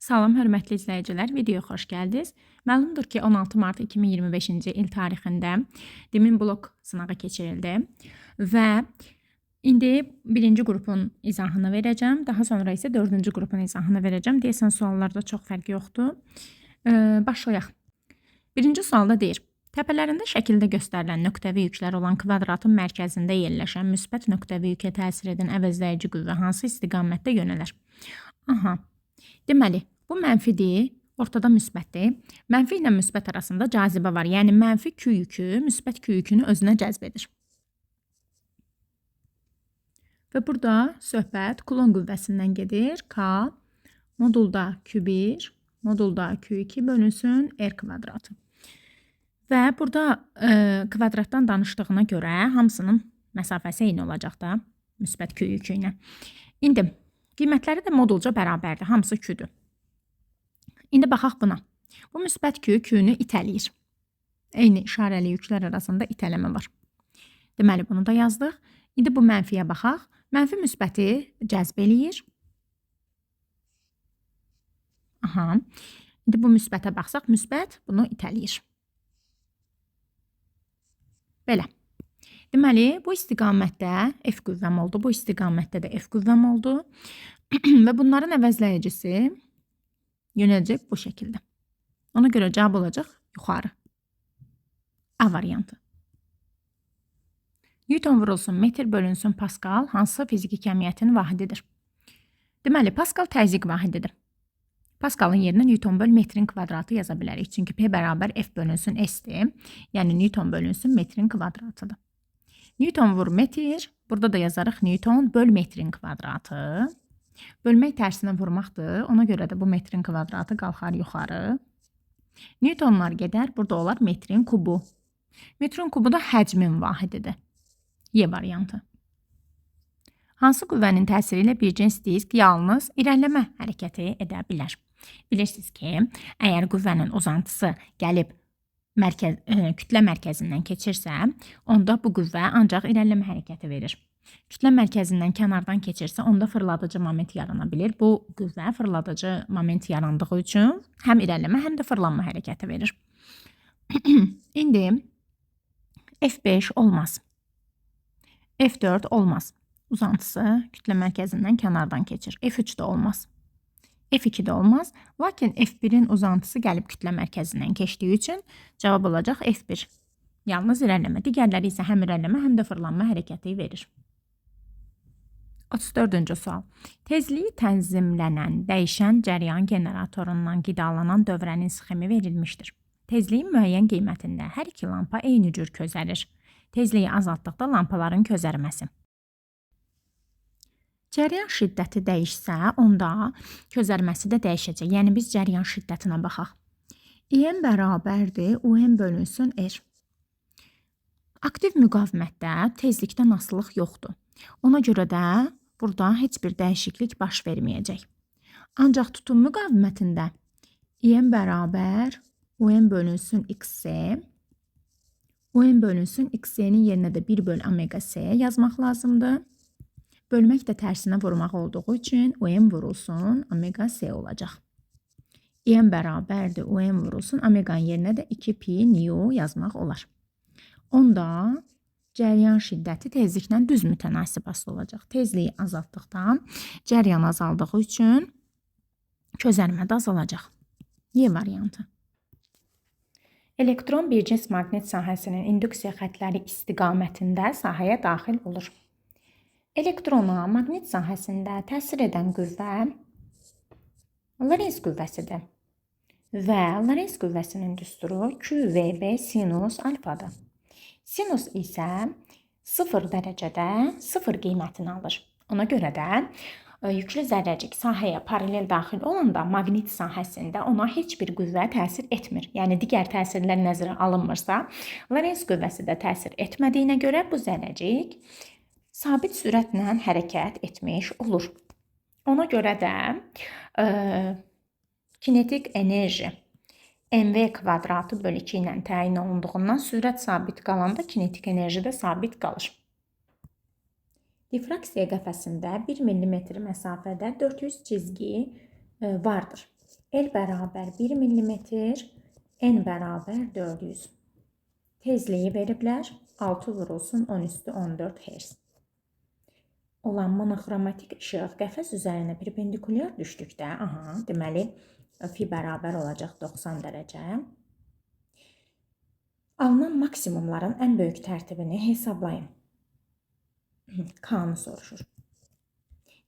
Salam hörmətli izləyicilər, videoya xoş gəldiniz. Məlumdur ki, 16 mart 2025-ci il tarixində Demin blok sınağı keçirildi və indi birinci qrupun izahını verəcəm, daha sonra isə dördüncü qrupun izahını verəcəm. Deyəsən suallarda çox fərq yoxdur. Başlayaq. Birinci sualda deyir: Təpələrində şəkildə göstərilən nöqtəvi yüklər olan kvadratın mərkəzində yerləşən müsbət nöqtəvi yükə təsir edən əvəzləyici qüvvə hansı istiqamətdə yönələr? Aha. Deməli, bu mənfidir, ortada müsbətdir. Mənfi ilə müsbət arasında cazibə var. Yəni mənfi Q yükü müsbət Q yükünü özünə cəzb edir. Və burada söhbət Kulon qüvvəsindən gedir. K modulda Q1, modulda Q2 bölünsün R kvadratı. Və burada kvadratdan danışdığına görə hamısının məsafəsi eyni olacaq da müsbət Q yükü ilə. İndi qiymətləri də modulca bərabərdir. Hamısı Q-dür. İndi baxaq buna. Bu müsbət Q Q-nü itələyir. Eyni işarəli yüklər arasında itələmə var. Deməli, bunu da yazdıq. İndi bu mənfiyə baxaq. Mənfi müsbəti cəzb eləyir. Aha. İndi bu müsbətə baxsaq, müsbət bunu itələyir. Belə. Deməli, bu istiqamətdə F qüvvəm oldu, bu istiqamətdə də F qüvvəm oldu. Və bunların əvəzləyicisi yönələcək bu şəkildə. Ona görə cavab olacaq yuxarı. A variantı. Newton vurulsun metr bölünsün Pascal hansı fiziki kəmiyyətin vahididir? Deməli, Pascal təzyiq vahididir. Pascalın yerinə Newton böl metrin kvadratı yaza bilərik. Çünki P bərabər F bölünsün S-dir. Yəni Newton bölünsün metrin kvadratıdır. Newton vur metr. Burada da yazarıq Newton böl metrin kvadratı. Bölmək tərsinə vurmaqdır. Ona görə də bu metrin kvadratı qalxar yuxarı. Newtonlar gedər. Burada olar metrin kubu. Metrin kubu da həcmin vahididir. Y variantı. Hansı qüvvənin təsiri ilə bir cins disk yalnız irəliləmə hərəkəti edə bilər? Bilirsiniz ki, əgər qüvvənin uzantısı gəlib kütlə mərkəzindən keçirsə, onda bu qüvvə ancaq irəliləmə hərəkəti verir. Kütlə mərkəzindən kənardan keçirsə, onda fırladıcı moment yarana bilir. Bu qüvvə fırladıcı moment yarandığı üçün həm irəliləmə, həm də fırlanma hərəkəti verir. İndi F5 olmaz. F4 olmaz. Uzantısı kütlə mərkəzindən kənardan keçir. F3 də olmaz. F2 də olmaz. Lakin F1-in uzantısı gəlib kütlə mərkəzindən keçdiyi üçün cavab olacaq F1. Yalnız irəliləmə. Digərləri isə həm irəliləmə, həm də fırlanma hərəkəti verir. 34-cü sual. Tezliyi tənzimlənən dəyişən cəryan generatorundan qidalanan dövrənin sxemi verilmişdir. Tezliyin müəyyən qiymətində hər iki lampa eyni cür közərir. Tezliyi azaltdıqda lampaların közərməsi. Cəryan şiddəti dəyişsə, onda közərməsi də dəyişəcək. Yəni biz cəryan şiddətinə baxaq. IM bərabərdir UM bölünsün R. Aktiv müqavimətdə tezlikdən asılılıq yoxdur. Ona görə də burada heç bir dəyişiklik baş verməyəcək. Ancaq tutum müqavimətində IM bərabər UM bölünsün XC, UM bölünsün XC-nin yerinə də 1 böl omega C yazmaq lazımdır. Bölmək də tərsinə vurmaq olduğu üçün UM vurulsun omega C olacaq. IM bərabərdir UM vurulsun omeganın yerinə də 2 pi nu yazmaq olar. Onda cəryan şiddəti tezliklə düz mütənasib asılı olacaq. Tezliyi azaltdıqda cəryan azaldığı üçün közərmə də azalacaq. Y variantı. Elektron bir cins maqnit sahəsinin induksiya xətləri istiqamətində sahəyə daxil olur. Elektrona maqnit sahəsində təsir edən qüvvə Lorentz qüvvəsidir. Və Lorentz qüvvəsinin düsturu QVB sinus alfadır. Sinus isə 0 dərəcədə 0 qiymətini alır. Ona görə də yüklü zərrəcik sahəyə paralel daxil olanda maqnit sahəsində ona heç bir qüvvə təsir etmir. Yəni digər təsirlər nəzərə alınmırsa, Lorentz qüvvəsi də təsir etmədiyinə görə bu zərrəcik sabit sürətlə hərəkət etmiş olur. Ona görə də kinetik enerji mv kvadratı bölü 2 ilə təyin olunduğundan sürət sabit qalanda kinetik enerji də sabit qalır. Difraksiya qəfəsində 1 mm məsafədə 400 cizgi vardır. L bərabər 1 millimetr, N bərabər 400. Tezliyi veriblər. 6 vurulsun 10 üstü 14 Hz. Olan monoxromatik işıq qəfəs üzərinə perpendikulyar düşdükdə, aha, deməli, fi bərabər olacaq 90 dərəcə. Alınan maksimumların ən böyük tərtibini hesablayın. K-nı soruşur.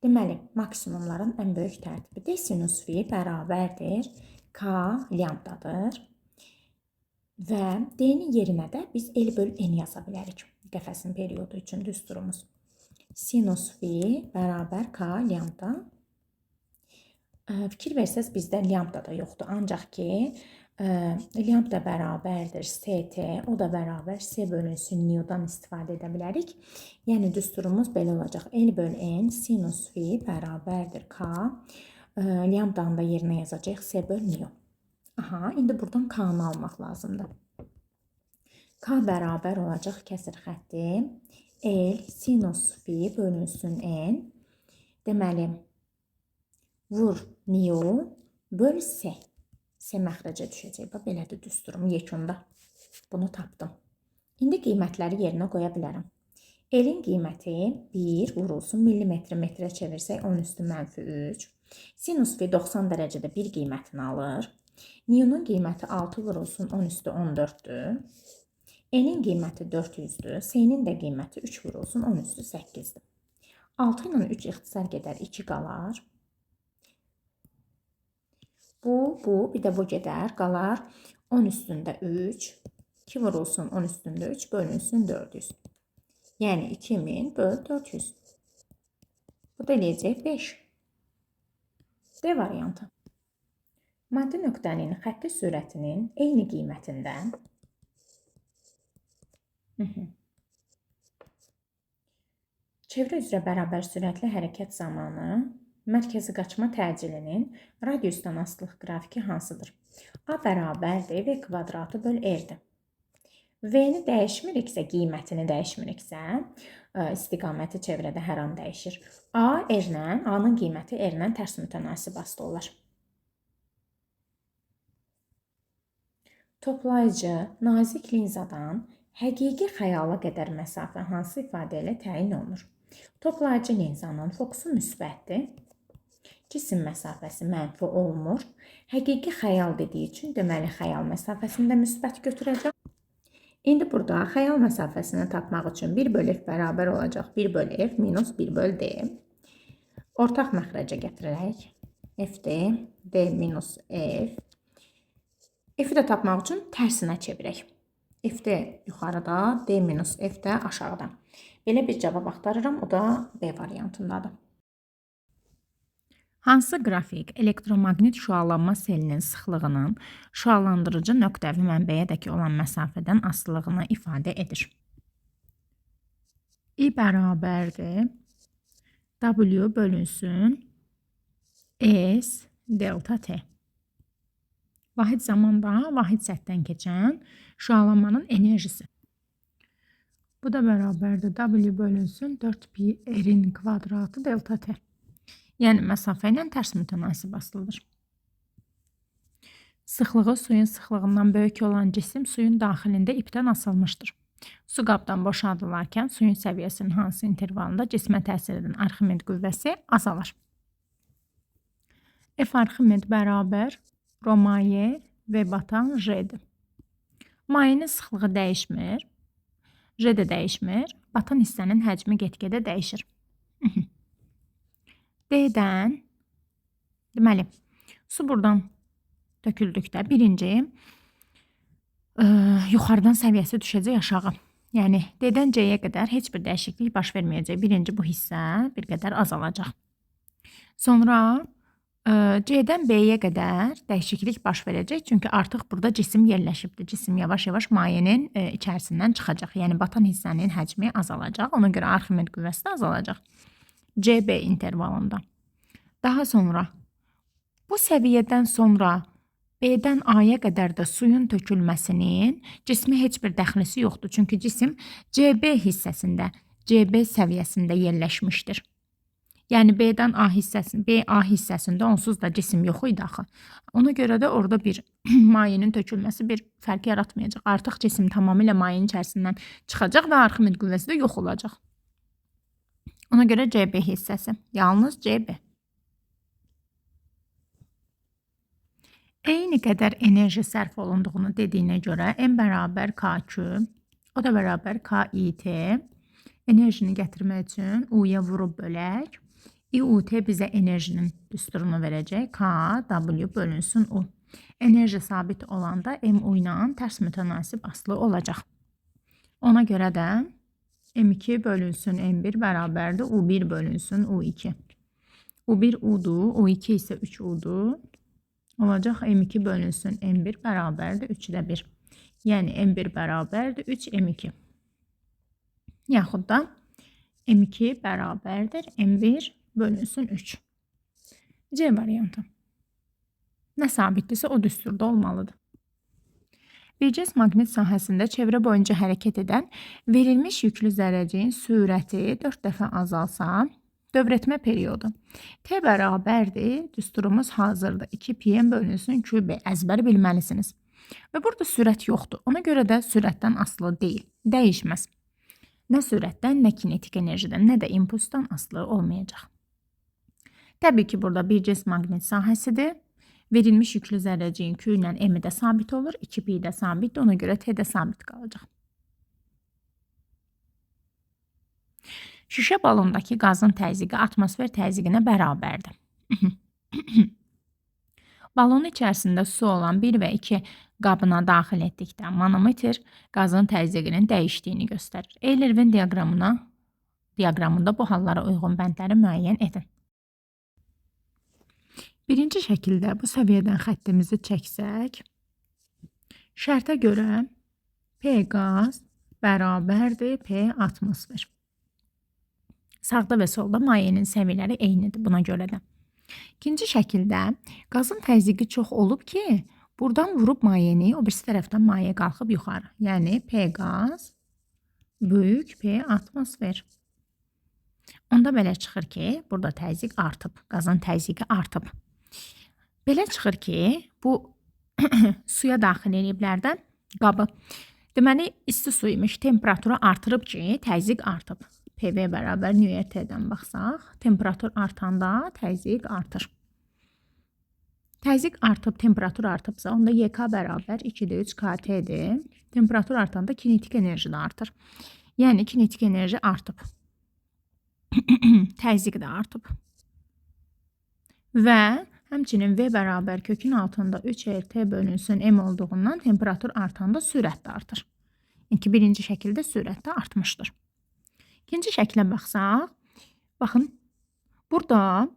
Deməli, maksimumların ən böyük tərtibi D sinus fi bərabərdir. K lambdadır. Və D-nin yerinə də biz L böl N yaza bilərik. Qəfəsin periodu üçün düsturumuz. Sinus fi bərabər K lambda. Fikir versəz bizdə lambda da yoxdur. Ancaq ki, lambda bərabərdir ST, o da bərabər S bölünsün nu-dan istifadə edə bilərik. Yəni düsturumuz belə olacaq. L böl N sinus fi bərabərdir K. Lambdanı da yerinə yazacağıq S böl nu. Aha, indi buradan K-nı almaq lazımdır. K bərabər olacaq kəsir xətti. L sinus fi bölünsün N. Deməli, vur nu böl S. S məxrəcə düşəcək. Bax, belədir düsturum yekunda. Bunu tapdım. İndi qiymətləri yerinə qoya bilərəm. L-in qiyməti 1 vurulsun millimetri metrə çevirsək 10 üstü mənfi 3. Sinus fi 90 dərəcədə 1 qiymətini alır. New'nun qiyməti 6 vurulsun 10 üstü 14-dür. N-in qiyməti 400-dür. S-nin də qiyməti 3 vurulsun 10 üstü 8-dir. 6 ilə 3 ixtisar gedər, 2 qalar. Bu, bir də bu gedər, qalar 10 üstündə 3, 2 vurulsun 10 üstündə 3 bölünsün 400. Yəni 2000 böl 400. Bu da eləyəcək 5. D variantı. Maddi nöqtənin xətti sürətinin eyni qiymətindən çevrə üzrə bərabər sürətli hərəkət zamanı mərkəzi qaçma təcilinin radiusdan asılılıq qrafiki hansıdır? A bərabərdir V kvadratı böl R-dir. V-ni dəyişmiriksə, qiymətini dəyişmiriksə, istiqaməti çevrədə hər an dəyişir. A R-lə, A-nın qiyməti R-lə tərs mütənasib asılı olar. Toplayıcı nazik linzadan həqiqi xəyala qədər məsafə hansı ifadə ilə təyin olunur? Toplayıcı linzanın fokusu müsbətdir. Cisim məsafəsi mənfi olmur. Həqiqi xəyal dediyi üçün deməli xəyal məsafəsini də müsbət götürəcəm. İndi burada xəyal məsafəsini tapmaq üçün 1 böl F bərabər olacaq 1 böl F minus 1 böl D. Ortaq məxrəcə gətirərək FD, D minus F. F-i də tapmaq üçün tərsinə çevirək. FD yuxarıda, D minus F də aşağıda. Belə bir cavab axtarıram, o da B variantındadır. Hansı qrafik elektromaqnit şüalanma selinin sıxlığının şüalandırıcı nöqtəvi mənbəyədəki olan məsafədən asılılığını ifadə edir? I bərabərdir W bölünsün S delta T. Vahid zamanda vahid səthdən keçən şüalanmanın enerjisi. Bu da bərabərdir W bölünsün 4 pi R-in kvadratı delta T. Yəni məsafə ilə tərs mütənasib asılıdır. Sıxlığı suyun sıxlığından böyük olan cisim suyun daxilində ipdən asılmışdır. Su qabdan boşaldılarkən suyun səviyyəsinin hansı intervalında cismə təsir edən Arximed qüvvəsi azalar? F Arximed bərabər rho maye V batan J-dir. Mayenin sıxlığı dəyişmir, J də dəyişmir, batan hissənin həcmi get-gedə dəyişir. D-dən, deməli, su buradan töküldükdə birinci yuxarıdan səviyyəsi düşəcək aşağı. Yəni D-dən C-yə qədər heç bir dəyişiklik baş verməyəcək. Birinci bu hissə bir qədər azalacaq. Sonra C-dən B-yə qədər dəyişiklik baş verəcək. Çünki artıq burada cisim yerləşibdir. Cisim yavaş-yavaş mayenin içərisindən çıxacaq. Yəni batan hissənin həcmi azalacaq. Ona görə Arximed qüvvəsi də azalacaq. CB intervalında. Daha sonra bu səviyyədən sonra B-dən A-ya qədər də suyun tökülməsinin cismə heç bir dəxlisi yoxdur. Çünki cisim CB hissəsində, CB səviyyəsində yerləşmişdir. Yəni B-dən A hissəsində, B A hissəsində onsuz da cisim yox idi axı. Ona görə də orada bir mayenin tökülməsi bir fərq yaratmayacaq. Artıq cisim tamamilə mayenin içərisindən çıxacaq və Arximed qüvvəsi də yox olacaq. Ona görə CB hissəsi. Yalnız CB. Eyni qədər enerji sərf olunduğunu dediyinə görə M bərabər KQ, o da bərabər KIT. Enerjini gətirmək üçün U-ya vurub bölək. IUT bizə enerjinin düsturunu verəcək. K, W bölünsün U. Enerji sabit olanda MU ilə tərs mütənasib asılı olacaq. Ona görə də M2 bölünsün M1 bərabərdir U1 bölünsün U2. U1 U-dur, U2 isə 3 U-dur. Olacaq M2 bölünsün M1 bərabərdir 3-də 1. Yəni M1 bərabərdir 3 M2. Yaxud da M2 bərabərdir M1 bölünsün 3. C variantı. Nə sabitdirsə o düsturda olmalıdır. Bir cins maqnit sahəsində çevrə boyunca hərəkət edən verilmiş yüklü zərrəciyin sürəti 4 dəfə azalsa, dövr etmə periodu T bərabərdir, düsturumuz hazırdır. 2 pi m bölünsün QB, əzbər bilməlisiniz. Və burada sürət yoxdur. Ona görə də sürətdən asılı deyil, dəyişməz. Nə sürətdən, nə kinetik enerjidən, nə də impulsdan asılı olmayacaq. Təbii ki, burada bir cins maqnit sahəsidir. Verilmiş yüklü zərrəciyin Q ilə M-i də sabit olur, 2 pi də sabitdir, ona görə T də sabit qalacaq. Şüşə balondakı qazın təzyiqi atmosfer təzyiqinə bərabərdir. Balonun içərisində su olan 1 və 2 qabına daxil etdikdə manometr qazın təzyiqinin dəyişdiyini göstərir. Euler-Venn diaqramında bu hallara uyğun bəndləri müəyyən edin. Birinci şəkildə bu səviyyədən xəttimizi çəksək, şərtə görə P qaz bərabərdir P atmosfer. Sağda və solda mayenin səviyyələri eynidir buna görə də. İkinci şəkildə qazın təzyiqi çox olub ki, buradan vurub mayeni, o birisi tərəfdən maye qalxıb yuxarı. Yəni P qaz böyük P atmosfer. Onda belə çıxır ki, burada təzyiq artıb, qazın təzyiqi artıb. Belə çıxır ki, bu suya daxil eləyiblərdən qabı. Deməli, isti su imiş, temperaturu artırıb ki, təzyiq artıb. PV bərabər nRT-dən baxsaq, temperatur artanda təzyiq artır. Təzyiq artıb, temperatur artıbsa, onda YK bərabər 2-də 3 KT-dir. Temperatur artanda kinetik enerji də artır. Yəni, kinetik enerji artıb. Təzyiq də artıb. Və həmçinin V bərabər kökün altında 3 RT bölünsün M olduğundan temperatur artanda sürət də artır. Yəni ki, birinci şəkildə sürət də artmışdır. İkinci şəklə baxsaq, baxın, burada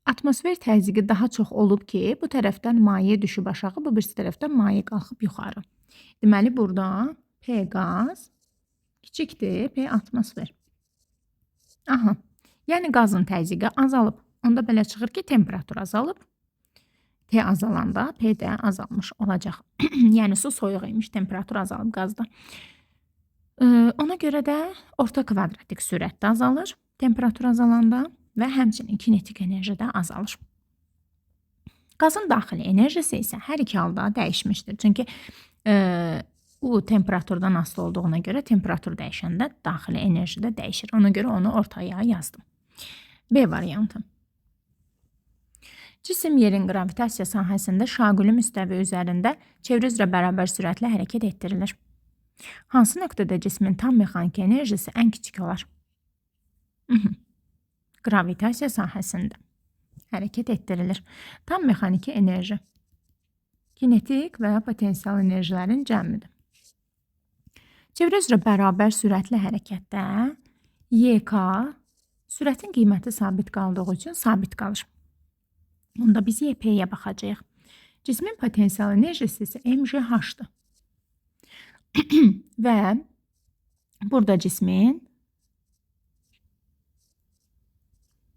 atmosfer təzyiqi daha çox olub ki, bu tərəfdən maye düşüb aşağı, bu birisi tərəfdən maye qalxıb yuxarı. Deməli, burada P qaz kiçikdir P atmosfer. Aha, yəni qazın təzyiqi azalıb. Onda belə çıxır ki, temperatur azalıb. T azalanda P də azalmış olacaq. Yəni su soyuq imiş, temperatur azalıb qazda. Ona görə də orta kvadratik sürət də azalır, temperatur azalanda və həmçinin kinetik enerji də azalır. Qazın daxili enerjisi isə hər iki halda dəyişmişdir. Çünki U temperaturdan asılı olduğuna görə temperatur dəyişəndə daxili enerji də dəyişir. Ona görə onu ortaya yazdım. B variantı. Cisim yerin qravitasiya sahəsində şaquli müstəvi üzərində çevrə üzrə bərabər sürətlə hərəkət etdirilir. Hansı nöqtədə cismin tam mexaniki enerjisi ən kiçik olar? Qravitasiya sahəsində hərəkət etdirilir. Tam mexaniki enerji kinetik və potensial enerjilərin cəmidir. Çevrə üzrə bərabər sürətli hərəkətdə YK sürətin qiyməti sabit qaldığı üçün sabit qalır. Onda biz YP-yə baxacağıq. Cismin potensial enerjisi isə MGH-dır. Və burada cismin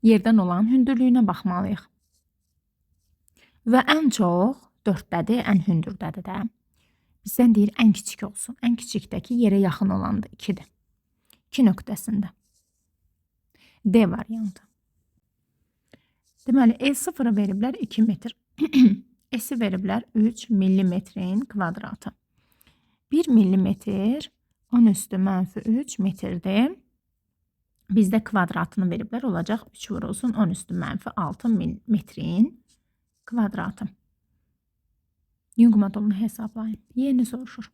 yerdən olan hündürlüyünə baxmalıyıq. Və ən çox 4-dədir, ən hündürdədir də. Bizdən deyir ən kiçik olsun. Ən kiçikdəki yerə yaxın olandır, 2-dir. 2 nöqtəsində. D variantı. Deməli, L0-ı veriblər 2 metr. S-i veriblər 3 millimetrin kvadratı. 1 millimetr 10 üstü mənfi 3 metrdir. Bizdə kvadratını veriblər, olacaq 3 vurulsun 10 üstü mənfi 6 metrin kvadratı. Yung modulunu hesablayın. Yerini soruşur.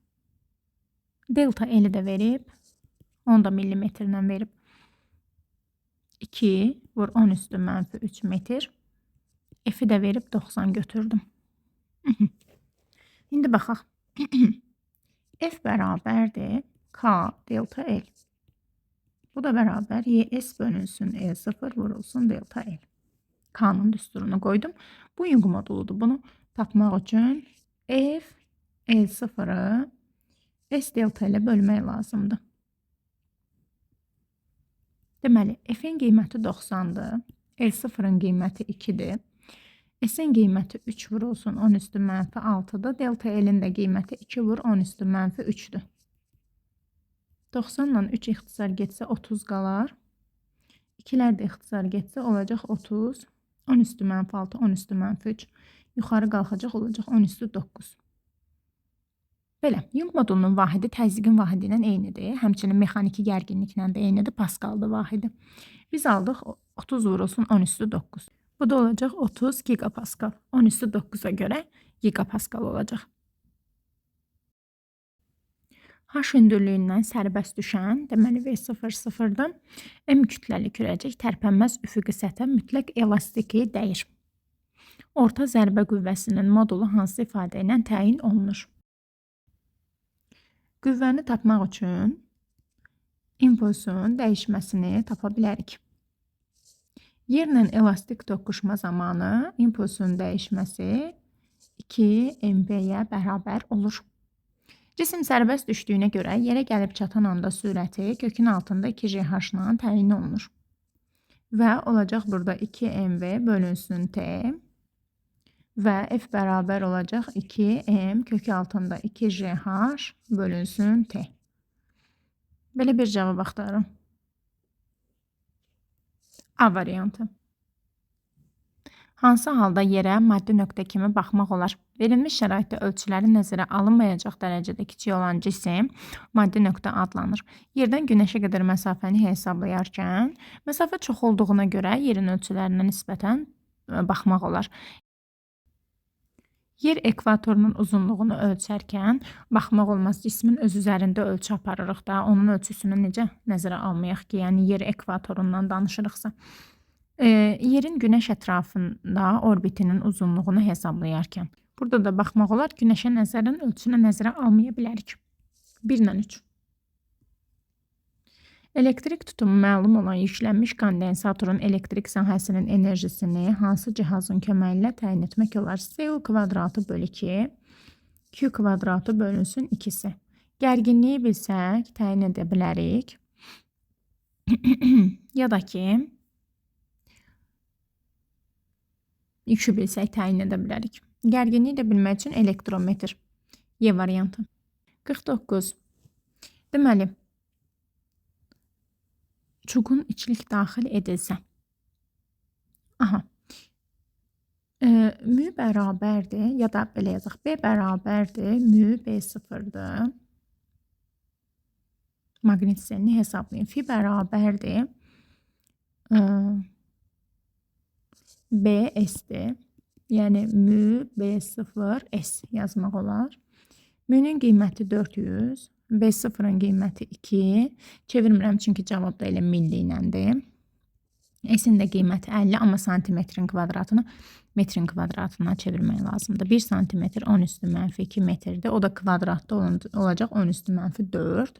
Delta L-i də verib, onu da millimetrlə verib. 2 vur 10 üstü mənfi 3 metr. F-i də verib 90 götürdüm. İndi baxaq. F bərabərdir K delta L. Bu da bərabər YS bölünsün L0 vurulsun delta L. K'nın düsturunu qoydum. Bu Yung moduludur. Bunu tapmaq üçün F L0-ı S delta ilə bölmək lazımdır. Deməli, F-in qiyməti 90-dır. L0-ın qiyməti 2-dir. S-in qiyməti 3 vurulsun 10 üstü mənfi 6-dır. Delta L-in də qiyməti 2 vur 10 üstü mənfi 3-dür. 90 ilə 3 ixtisar getsə 30 qalar. 2-lər də ixtisar getsə olacaq 30. 10 üstü mənfi 6, 10 üstü mənfi 3. Yuxarı qalxacaq olacaq 10 üstü 9. Belə, Yung modulunun vahidi təzyiqin vahidi ilə eynidir. Həmçinin mexaniki gərginliklə də eynidir. Paskaldır vahidi. Biz aldıq 30 vurulsun 10 üstü 9. Bu da olacaq 30 giqapaskal. 10 üstü 9-a görə giqapaskal olacaq. H hündürlüyündən sərbəst düşən, deməli V0 sıfırdır. M kütləli kürəcik tərpənməz üfüqi səthə mütləq elastiki dəyir. Orta zərbə qüvvəsinin modulu hansı ifadə ilə təyin olunur? Qüvvəni tapmaq üçün impulsun dəyişməsini tapa bilərik. Yerlə elastik toqquşma zamanı impulsun dəyişməsi 2 mv-yə bərabər olur. Cisim sərbəst düşdüyünə görə yerə gəlib çatan anda sürəti kökün altında 2GH ilə təyin olunur. Və olacaq burada 2 mv bölünsün T və F bərabər olacaq 2M kökü altında 2GH bölünsün T. Belə bir cavab axtarıram. A variantı. Hansı halda yerə maddi nöqtə kimi baxmaq olar? Verilmiş şəraitdə ölçüləri nəzərə alınmayacaq dərəcədə kiçik olan cisim maddi nöqtə adlanır. Yerdən günəşə qədər məsafəni hesablayarkən, məsafə çox olduğuna görə yerin ölçülərinə nisbətən baxmaq olar. Yer ekvatorunun uzunluğunu ölçərkən baxmaq olmaz. Cismin öz üzərində ölçü aparırıq da, onun ölçüsünü necə nəzərə almayaq ki, yəni yer ekvatorundan danışırıqsa. Yerin günəş ətrafında orbitinin uzunluğunu hesablayarkən burada da baxmaq olar, günəşə nəzərən ölçünü nəzərə almaya bilərik. 1 ilə 3. Elektrik tutumu məlum olan yüklənmiş kondensatorun elektrik sahəsinin enerjisini hansı cihazın köməyi ilə təyin etmək olar? SU kvadratı bölü 2, Q kvadratı bölünsün 2-si. Gərginliyi bilsək təyin edə bilərik. Ya da ki, yükü bilsək təyin edə bilərik. Gərginliyi də bilmək üçün elektrometr. Y variantı. 49. Deməli, çuqun içlik daxil edilsə. Aha. Mü bərabərdir, ya da belə yazaq, B bərabərdir, mü B0-dır. Maqnit selini hesablayın. Fi bərabərdir, B S-dir. Yəni mü B0 S yazmaq olar. Mü-nün qiyməti 400, B0-ın qiyməti 2. Çevirmirəm çünki cavab da elə milli iləndir. S-in də qiyməti 50, amma santimetrin kvadratını metrin kvadratına çevirmək lazımdır. 1 santimetr 10 üstü mənfi 2 metrdir. O da kvadratda olacaq 10 üstü mənfi 4.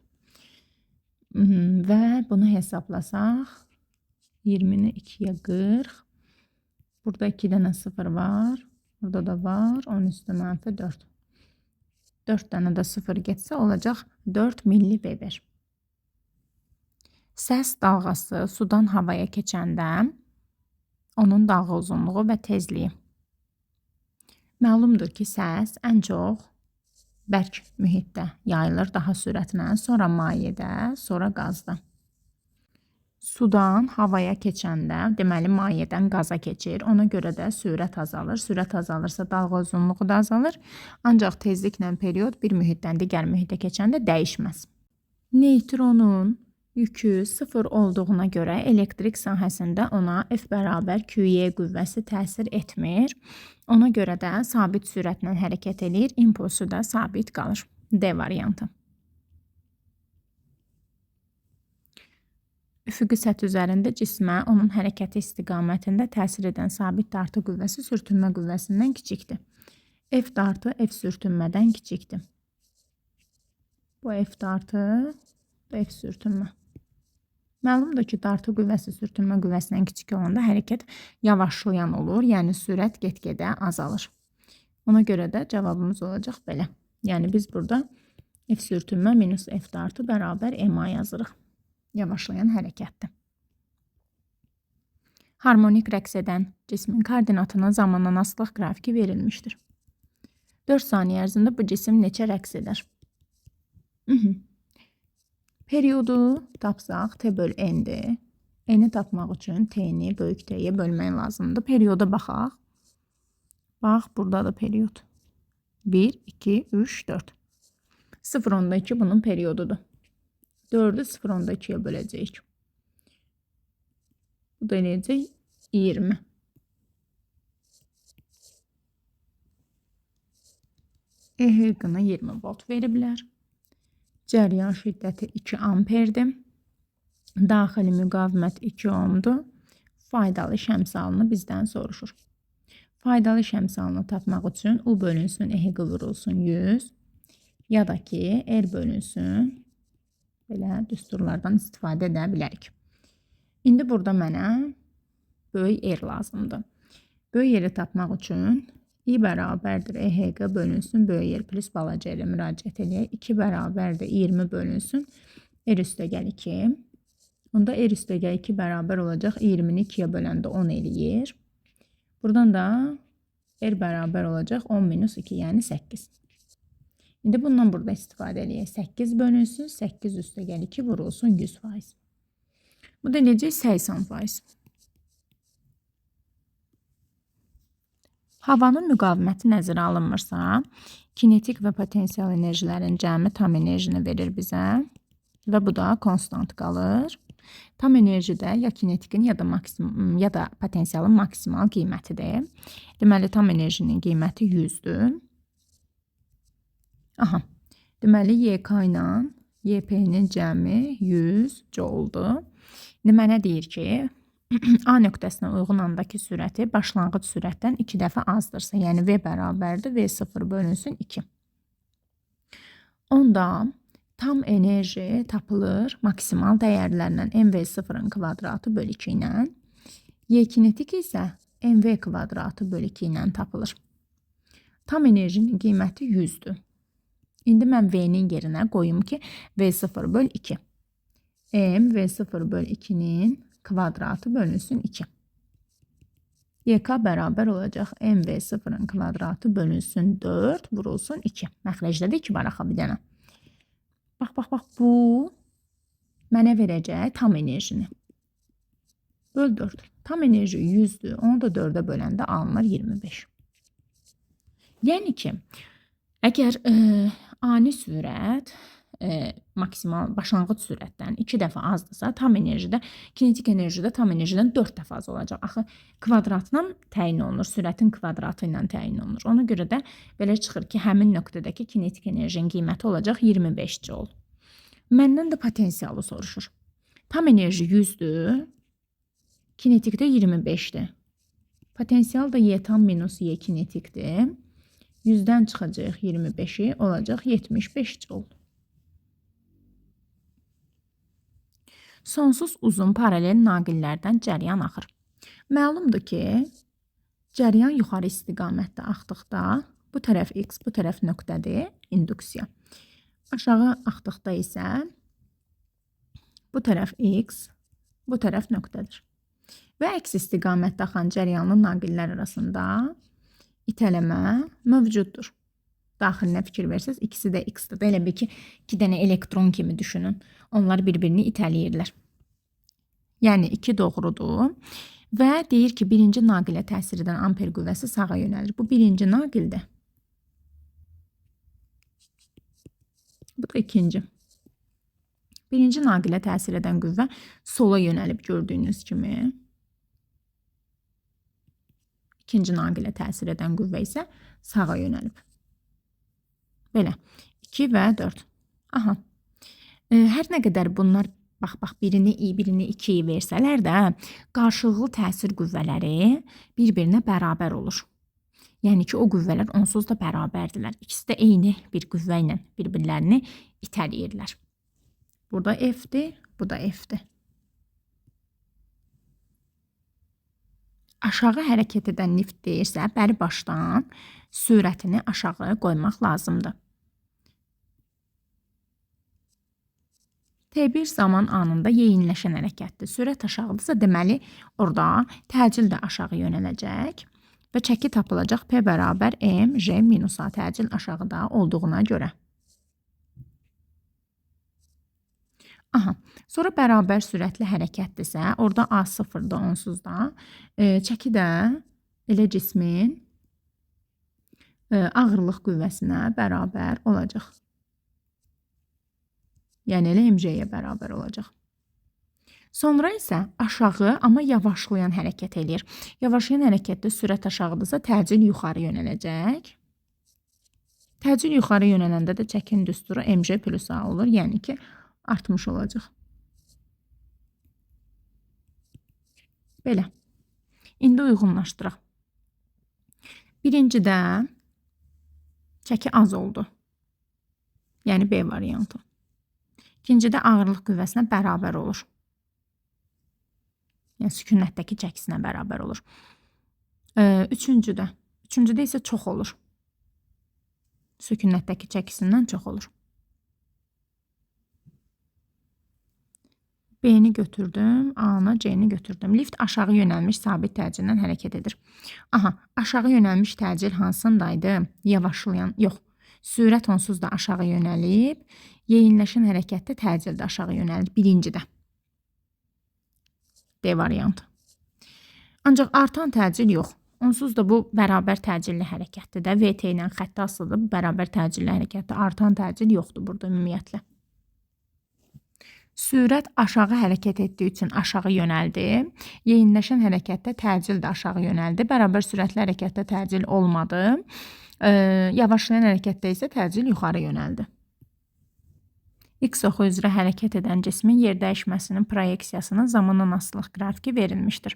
Və bunu hesablasaq 20-ni 2-yə 40. Burada 2 dənə 0 var. Burada da var. 10 üstü mənfi 4. 4 dənə də 0 getsə olacaq 4 milli Weber. Səs dalğası sudan havaya keçəndə onun dalğa uzunluğu və tezliyi. Məlumdur ki, səs ən çox bərk mühitdə yayılır daha sürətlə, sonra mayedə, sonra qazda. Sudan havaya keçəndə, deməli mayedən qaza keçir. Ona görə də sürət azalır. Sürət azalırsa dalğa uzunluğu da azalır. Ancaq tezliklə period bir mühitdən digər mühitə keçəndə dəyişməz. Neytronun yükü 0 olduğuna görə elektrik sahəsində ona F bərabər QY qüvvəsi təsir etmir. Ona görə də sabit sürətlə hərəkət eləyir, impulsu da sabit qalır. D variantı. Üfüqi səth üzərində cismə onun hərəkəti istiqamətində təsir edən sabit dartı qüvvəsi sürtünmə qüvvəsindən kiçikdir. F dartı F sürtünmədən kiçikdir. Bu F dartı, bu F sürtünmə. Məlumdur ki, dartı qüvvəsi sürtünmə qüvvəsindən kiçik olanda hərəkət yavaşlayan olur, yəni sürət get-gedə azalır. Ona görə də cavabımız olacaq belə. Yəni biz burada F sürtünmə minus F dartı bərabər MA yazırıq. Yavaşlayan hərəkətdir. Harmonik rəqs edən cismin koordinatına zamandan asılılıq qrafiki verilmişdir. 4 saniyə ərzində bu cisim neçə rəqs edər? Periodu tapsaq T böl N-dir. N-i tapmaq üçün T-ni böyük T-yə bölmək lazımdır. Perioda baxaq. Bax, burada da period. 1, 2, 3, 4. 0,2 bunun periodudur. 4-ü 0,2-yə böləcəyik. Bu da eləyəcək 20. EHQ-na 20 volt veriblər. Cəryan şiddəti 2 amperdir. Daxili müqavimət 2 ohmdur. Faydalı şəmsalını bizdən soruşur. Faydalı şəmsalını tapmaq üçün U bölünsün, EHQ vurulsun 100 ya da ki R bölünsün. Belə düsturlardan istifadə edə bilərik. İndi burada mənə böyük R lazımdır. Böyük R-i tapmaq üçün I bərabərdir EHQ bölünsün böyük R plus balaca R-ə müraciət eləyək. 2 bərabərdir 20 bölünsün R üstəgəl 2. Onda R üstəgəl 2 bərabər olacaq 20-ni 2-yə böləndə 10 eləyir. Buradan da R bərabər olacaq 10 minus 2, yəni 8. İndi bundan burada istifadə eləyək. 8 bölünsün, 8 üstəgəl 2 vurulsun 100%. Bu da eləyəcək 80%. Havanın müqaviməti nəzərə alınmırsa, kinetik və potensial enerjilərin cəmi tam enerjini verir bizə və bu da konstant qalır. Tam enerji də ya kinetikin ya da maksimum ya da potensialın maksimal qiymətidir. Deməli tam enerjinin qiyməti 100-dür. Aha. Deməli YK ilə YP-nin cəmi 100 joule-dur. İndi mənə deyir ki, A nöqtəsinə uyğun andakı sürəti başlanğıc sürətdən 2 dəfə azdırsa, yəni V bərabərdir V0 bölünsün 2. Onda tam enerji tapılır maksimal dəyərlərlə mv0-ın kvadratı böl 2 ilə. Y kinetik isə mv kvadratı böl 2 ilə tapılır. Tam enerjinin qiyməti 100-dür. İndi mən V-nin yerinə qoyum ki, V0 böl 2. M V0 böl 2-nin kvadratı bölünsün 2. YK bərabər olacaq MV0-ın kvadratı bölünsün 4 vurulsun 2. Məxrəcdə də 2 var axı bir dənə. Bax, bax, bax, bu mənə verəcək tam enerjini. Böl 4. Tam enerji 100-dür. Onu da 4-ə böləndə alınır 25. Yəni ki, əgər ani sürət maksimal başlanğıc sürətdən 2 dəfə azdırsa, tam enerjidə, kinetik enerjidə tam enerjidən 4 dəfə az olacaq. Axı kvadratla təyin olunur, sürətin kvadratı ilə təyin olunur. Ona görə də belə çıxır ki, həmin nöqtədəki kinetik enerjinin qiyməti olacaq 25 joule. Məndən də potensialı soruşur. Tam enerji 100-dür, kinetikdə 25-dir. Potensial da Y tam minus Y kinetikdir. 100-dən çıxacaq 25-i, olacaq 75 joule. Sonsuz uzun paralel naqillərdən cəryan axır. Məlumdur ki, cəryan yuxarı istiqamətdə axdıqda bu tərəf X, bu tərəf nöqtədir, induksiya. Aşağı axdıqda isə bu tərəf X, bu tərəf nöqtədir. Və əks istiqamətdə axan cəryanlı naqillər arasında itələmə mövcuddur. Daxilinə fikir versəz, ikisi də X-dir. Elə bil ki, iki dənə elektron kimi düşünün. Onlar bir-birini itələyirlər. Yəni 2 doğrudur. Və deyir ki, birinci naqilə təsir edən amper qüvvəsi sağa yönəlir. Bu birinci naqildir. Bu da ikinci. Birinci naqilə təsir edən qüvvə sola yönəlib gördüyünüz kimi. İkinci naqilə təsir edən qüvvə isə sağa yönəlib. Belə. 2 və 4. Aha. Hər nə qədər bunlar bax, birini i, birini 2-yi versələr də, qarşılıqlı təsir qüvvələri bir-birinə bərabər olur. Yəni ki, o qüvvələr onsuz da bərabərdirlər. İkisi də eyni bir qüvvə ilə bir-birlərini itələyirlər. Burada F-dir, bu da F-dir. Aşağı hərəkət edən lift deyirsə, bəri başdan sürətini aşağı qoymaq lazımdır. T1 zaman anında yeyinləşən hərəkətdir. Sürət aşağıdırsa, deməli, orada təcil də aşağı yönələcək və çəki tapılacaq P bərabər M, J minus A təcil aşağıda olduğuna görə. Aha, sonra bərabər sürətli hərəkətdirsə, orada A sıfırdır onsuz da. Çəki də elə cismin ağırlıq qüvvəsinə bərabər olacaq. Yəni elə MJ-yə bərabər olacaq. Sonra isə aşağı, amma yavaşlayan hərəkət eləyir. Yavaşlayan hərəkətdə sürət aşağıdırsa, təcil yuxarı yönələcək. Təcil yuxarı yönələndə də çəkin düsturu MJ plus A olur. Yəni ki, artmış olacaq. Belə. İndi uyğunlaşdıraq. Birincidə çəki az oldu. Yəni B variantı. İkincidə ağırlıq qüvvəsinə bərabər olur. Yəni sükunətdəki çəkisinə bərabər olur. Üçüncüdə. Üçüncüdə isə çox olur. Sükunətdəki çəkisindən çox olur. B-ni götürdüm, A-nı, C-ni götürdüm. Lift aşağı yönəlmiş sabit təcillə hərəkət edir. Aha, aşağı yönəlmiş təcil hansındaydı? Yavaşlayan, yox. Sürət onsuz da aşağı yönəlib. Yeyinləşən hərəkətdə təcil də aşağı yönəlir. Birincidə. D variantı. Ancaq artan təcil yox. Onsuz da bu bərabər təcilli hərəkətdir də. VT ilə xətti asılıdır. Bu bərabər təcilli hərəkətdir. Artan təcil yoxdur burada ümumiyyətlə. Sürət aşağı hərəkət etdiyi üçün aşağı yönəldi. Yeyinləşən hərəkətdə təcil də aşağı yönəldi. Bərabər sürətli hərəkətdə təcil olmadı. Yavaşlayan hərəkətdə isə təcil yuxarı yönəldi. X oxu üzrə hərəkət edən cismin yer dəyişməsinin proyeksiyasının zamandan asılılıq qrafiki verilmişdir.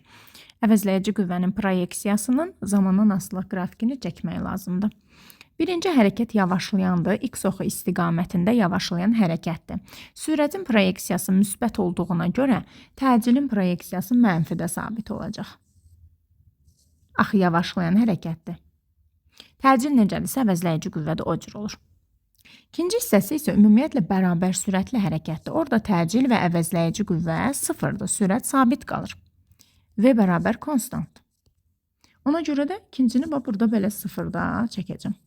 Əvəzləyici qüvvənin proyeksiyasının zamandan asılılıq qrafikini çəkmək lazımdır. Birinci hərəkət yavaşlayandır. X oxu istiqamətində yavaşlayan hərəkətdir. Sürətin proyeksiyası müsbət olduğuna görə təcilin proyeksiyası mənfidə sabit olacaq. Axı yavaşlayan hərəkətdir. Təcil necədirsə, əvəzləyici qüvvə də o cür olur. İkinci hissəsi isə ümumiyyətlə bərabər sürətli hərəkətdir. Orada təcil və əvəzləyici qüvvə sıfırdır. Sürət sabit qalır. V bərabər konstant. Ona görə də ikincini burada belə sıfırda çəkəcəm.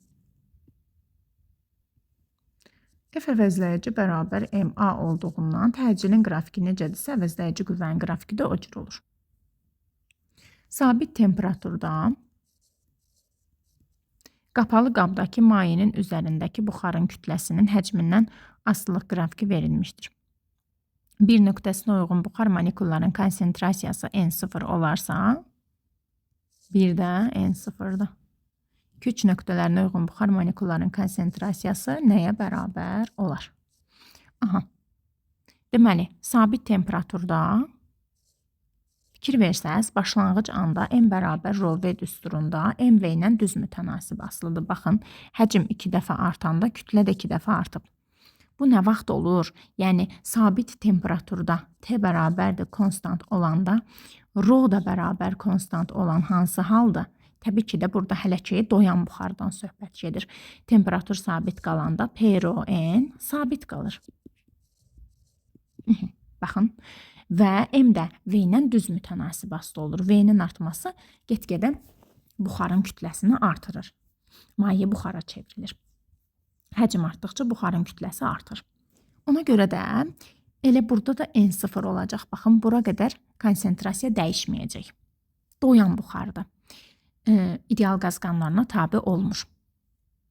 F əvəzləyici bərabər MA olduğundan təcilin qrafiki necədirsə, əvəzləyici qüvvənin qrafiki də o cür olur. Sabit temperaturda qapalı qabdakı mayenin üzərindəki buxarın kütləsinin həcmindən asılılıq qrafiki verilmişdir. Bir nöqtəsinə uyğun buxar molekullarının konsentrasiyası N0 olarsa, bir də N0-da. 2-3 nöqtələrinə uyğun buxar molekullarının konsentrasiyası nəyə bərabər olar? Aha. Deməli, sabit temperaturda fikir versəniz, başlanğıc anda M bərabər rho V düsturunda MV ilə düz mütənasib asılıdır. Baxın, həcm 2 dəfə artanda kütlə də 2 dəfə artıb. Bu nə vaxt olur? Yəni, sabit temperaturda T bərabərdir konstant olanda, rho da bərabər konstant olan hansı halda? Təbii ki də burada hələ ki doyan buxardan söhbət gedir. Temperatur sabit qalanda P, rho, N sabit qalır. Baxın. Və M də V ilə düz mütənasib asılı olur. V-nin artması get-gedə buxarın kütləsini artırır. Maye buxara çevrilir. Həcm artdıqca buxarın kütləsi artır. Ona görə də elə burada da N0 olacaq. Baxın, bura qədər Konsentrasiya dəyişməyəcək. Doyan buxardır. İdeal qaz qanunlarına tabe olmur.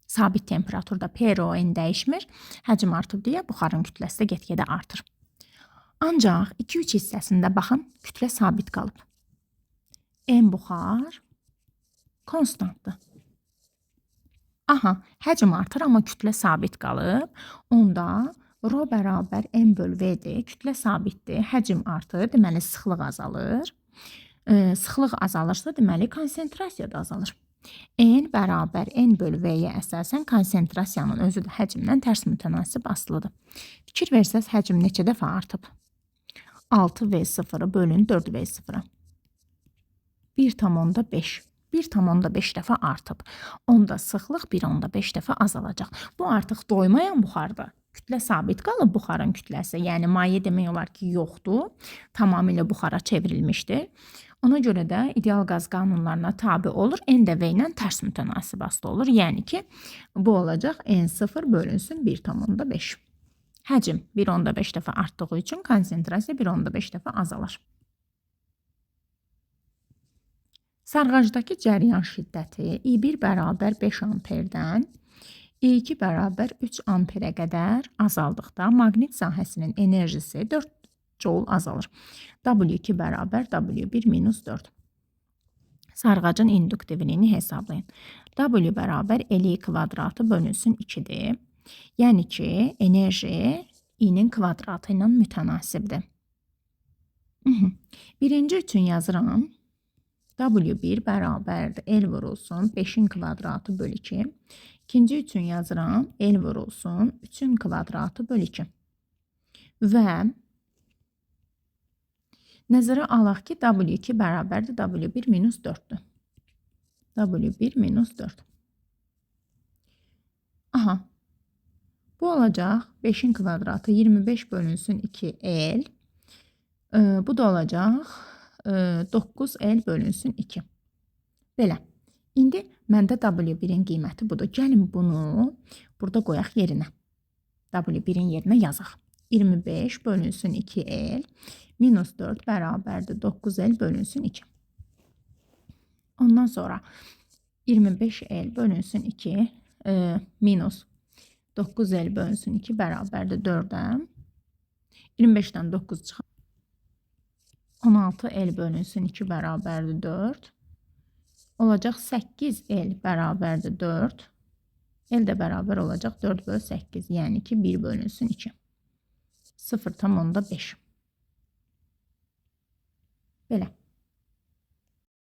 Sabit temperaturda P, rho, N dəyişmir. Həcm artıb deyə buxarın kütləsi də get-gedə artır. Ancaq 2-3 hissəsində baxın, kütlə sabit qalıb. N buxar konstantdır. Aha, həcm artır, amma kütlə sabit qalıb. Onda rho bərabər M böl V-dir. Kütlə sabitdir, həcm artır, deməli sıxlıq azalır. Sıxlıq azalırsa, deməli konsentrasiya da azalır. N bərabər N böl V-yə əsasən konsentrasiyanın özü də həcmdən tərs mütənasib asılıdır. Fikir versəz, həcm neçə dəfə artıb? 6V0-ı bölün 4V0-a. 1,5. 1,5 dəfə artıb. Onda sıxlıq 1,5 dəfə azalacaq. Bu artıq doymayan buxardır. Kütlə sabit qalıb buxarın kütləsi. Yəni maye demək olar ki, yoxdur. Tamamilə buxara çevrilmişdir. Ona görə də ideal qaz qanunlarına tabe olur. N də V ilə tərs mütənasib asılı olur. Yəni ki, bu olacaq N0 bölünsün 1,5. Həcm 1,5 dəfə artdığı üçün konsentrasiya 1,5 dəfə azalar. Sarğacdakı cəryan şiddəti I1 bərabər 5 amperdən I2 bərabər 3 amperə qədər azaldıqda maqnit sahəsinin enerjisi 4 joule azalır. W2 bərabər W1 minus 4. Sarğacın induktivliyini hesablayın. W bərabər LI kvadratı bölünsün 2-dir. Yəni ki, enerji I-nin kvadratı ilə mütənasibdir. Birinci üçün yazıram. W1 bərabərdir L vurulsun 5-in kvadratı böl 2. İkinci üçün yazıram. L vurulsun 3-ün kvadratı böl 2. Və nəzərə alaq ki, W2 bərabərdir W1 minus 4-dür. W1 minus 4. Aha. Bu olacaq 5-in kvadratı 25 bölünsün 2L. Bu da olacaq 9L bölünsün 2. Belə. İndi məndə W1-in qiyməti budur. Gəlin bunu burada qoyaq yerinə. W1-in yerinə yazaq. 25 bölünsün 2L minus 4 bərabərdir 9L bölünsün 2. Ondan sonra 25L bölünsün 2 minus 9L bölünsün 2 bərabərdir 4-ə. 25-dən 9 çıxar. 16L bölünsün 2 bərabərdir 4. Olacaq 8L bərabərdir 4. L də bərabər olacaq 4 böl 8. Yəni ki 1 bölünsün 2. 0,5. Belə.